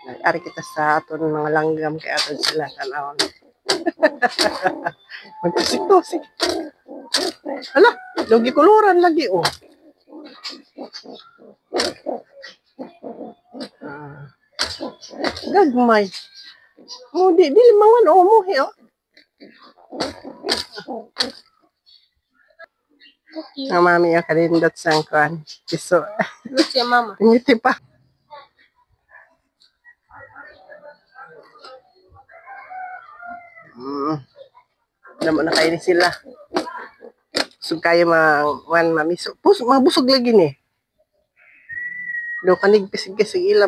Ari kita sa aton mga langgam kay aton sila tanawon. Magtusik-tusik. Hala, lugi kuluran lagi oh. Ah. Gagmay. Mo di dili mangan oh muhi oh. Ang mami ang kanindot sa kuan. Iso. Lucia mama. Ngiti pa. Damo na kayo ni sila. Busog kayo mga wan mami. So, pus, mabusog lagi ni. Do kanig pisig kasi ila.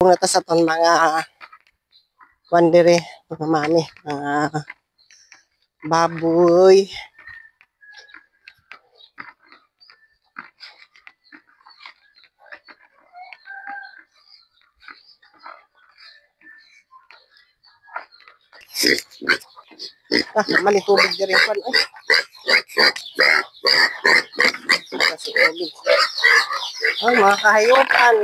Nata sa ton mga wandere, mga mami, mga baboy. Ah, mali tubig diri pan. Ay. Kasi tubig. Ay, mga kahayupan.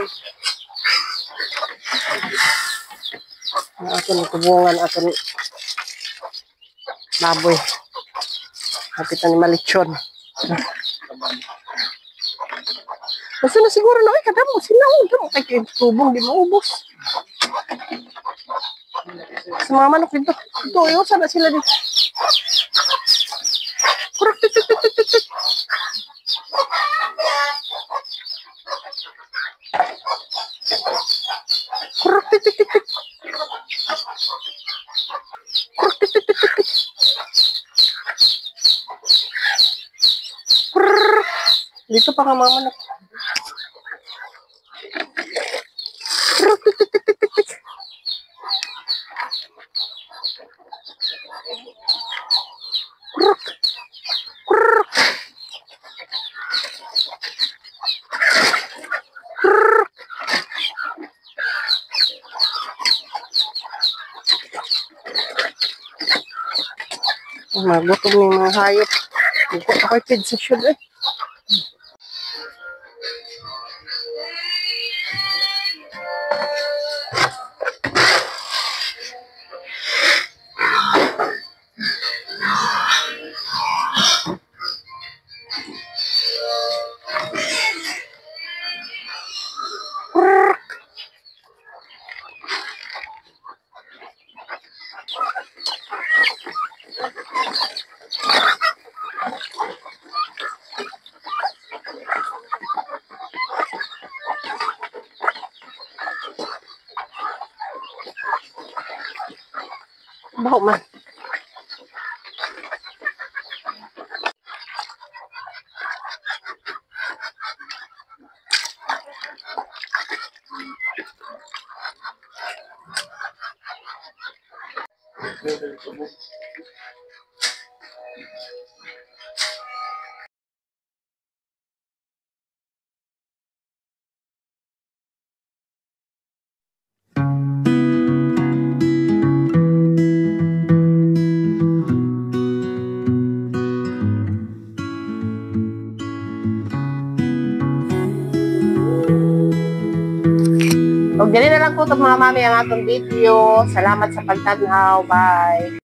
Aton kubungan aton baboy. Hapitan ni malitsyon. Basta na siguro na, ay, kadamo, sinaon, damo, kay kay tubong, di maubos. Sa mga manok dito, ito, ayaw, sana sila dito. Kurak, tik, tik, tik, tik, tik. Kurak, tik, tik, tik, tik. Kurak, tik, tik, tik, tik, tik. Kurr. Dito pa ka mga manok. Kurak, tik, tik, tik, tik, tik, tik. Kurk. Kurk. Kurk. Magutom ni mga hayop. Bukot ako'y feed sa syud eh. Baho man. Dili na lang ko ito, mga mami, ang atong video. Salamat sa pagtanaw. Bye.